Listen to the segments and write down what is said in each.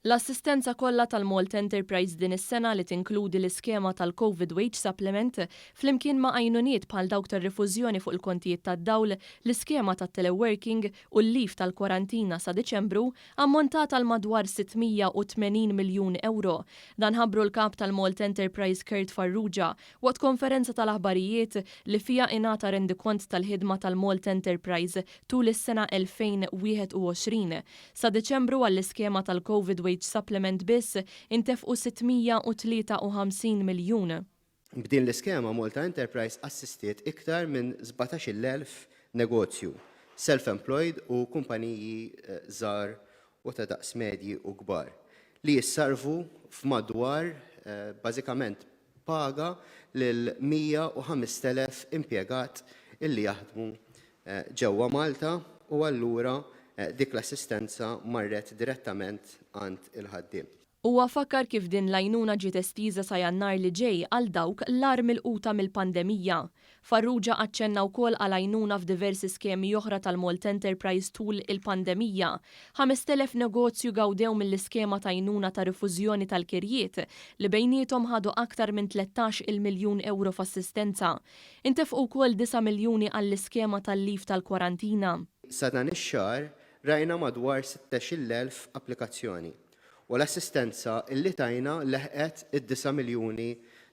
L-assistenza kollha tal-Malta Enterprise din is-sena li tinkludi l-iskema tal-Covid Wage Supplement flimkien ma' għajnuniet bħal dawk tar-rifużjoni fuq il-kontijiet tad-dawl, l-iskema tat-teleworking u l-leave tal-kwarantina sa Diċembru ammontat għal madwar 680 miljun ewro. Dan ħabbru l-Kap tal-Malta Enterprise Kurt Farrugia waqt konferenza tal-aħbarijiet li fiha ingħata rendikont tal-ħidma tal-Malta Enterprise tul is-sena 2021. Sa Diċembru għall-iskema tal-Covid Wage Supplement biss intefqu 653 miljun. B'din l-iskema Malta Enterprise assistiet iktar minn 17,000 negozju, self-employed u kumpaniji żgħar u ta' daqs medji u kbar, li jissarrfu f'madwar bażikament paga lil 105,000 impjegat illi jaħdmu ġewwa Malta u allura dik l-assistenza marret direttament għand il-ħaddiem. Huwa fakkar kif din l-għajnuna ġiet estiża sa Jannar li ġej għal dawk l-agħar milquta mill-pandemija. Farrugia aċċenna wkoll għal għajnuna f'diversi skemi oħra tal-Malta Enterprise tul il-pandemija. 5,000 negozju gawdew mill-iskema ta' għajnuna ta' rifużjoni tal-kirjiet li bejniethom ħadu aktar minn 13-il miljun ewro f'assistenza. Intefqu wkoll disa' miljuni għall-iskema tal-leave tal-kwarantina. Sa dan ix-xahar rajna madwar 16,000 applikazzjoni u l-assistenza illi tajna leħqet id-disa' miljuni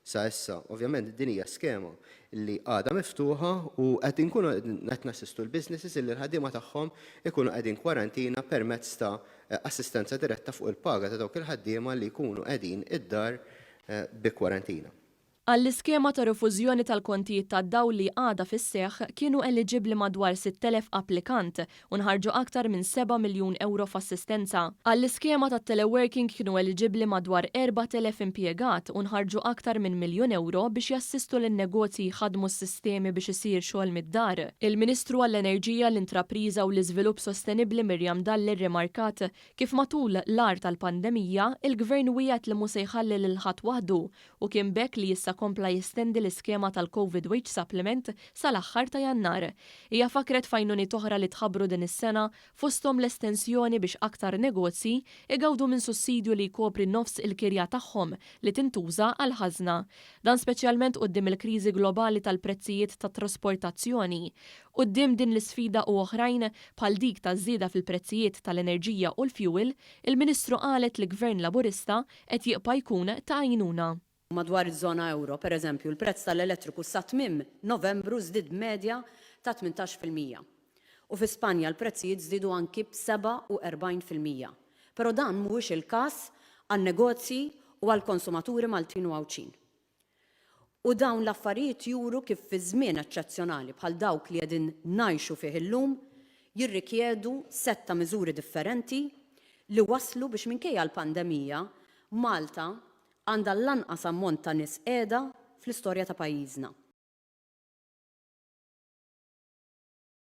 sa issa. Ovvjament din hija skema li għadha miftuħa u qed inkunu qed nassistu l-businesses illi l-ħaddiema tagħhom ikunu qegħdin kwarantina permezz ta' assistenza diretta fuq il-paga ta' dawk il-ħaddiema li jkunu qegħdin id-dar bi kwarantina. Għall-iskema ta' rifużjoni tal-kontijiet tad-dawl li għadha fis-seħħ kienu eliġibbli madwar 6,000 applikant u nħarġu aktar minn seba' miljun ewro f'assistenza. Għall-iskema tat-teleworking kienu eliġibbli madwar 4,000 impjegat u nħarġu aktar minn miljun ewro biex jassistu lin-negozji jħaddmu s-sistemi biex isir xogħol mid-dar. Il-Ministru għall-Enerġija, l-Intrapriża u l-Iżvilupp Sostenibbli Miriam Dalli rrimarkat kif matul l-agħar tal-pandemija, il-Gvern wiegħed li mhu se jħalli lil ħadd waħdu u kien b'hekk li issa kompla jestendi l-iskema tal-Covid Wage Supplement sal-aħħar ta' Jannar. Hija fakkret f'għajnuniet oħra li tħabbru din is-sena fosthom l-estensjoni biex aktar negozji jgawdu minn sussidju li jkopri nofs il-kirja tagħhom li tintuża għall-ħażna. Dan speċjalment quddiem il-kriżi globali tal-prezzijiet tat-trasportazzjoni. Quddiem din l-isfida u oħrajn, bħal dik taż-żieda fil-prezzijiet tal-enerġija u l-fjuwil, il-Ministru qalet li Gvern Laburista qed jibqa' jkun ta' għajnuna. Madwar iż-żona ewro, pereżempju, l-prezz tal-elettriku sa tmiem Novembru żdied b'medja ta' 18%. U fi Spanja l-prezzijiet żdiedu anki b'47%. Però dan mhuwiex il-każ għan-negozji u għall-konsumaturi Maltin u Għawdxin. U dawn l-affarijiet juru kif fi żmien eċċezzjonali bħal dawk li qegħdin ngħixu fih illum jirrikjedu sett ta' miżuri differenti li wasslu biex minkejja l-pandemija, Malta għandha l-anqas ammont ta' nies qiegħda fl-istorja ta' pajjiżna.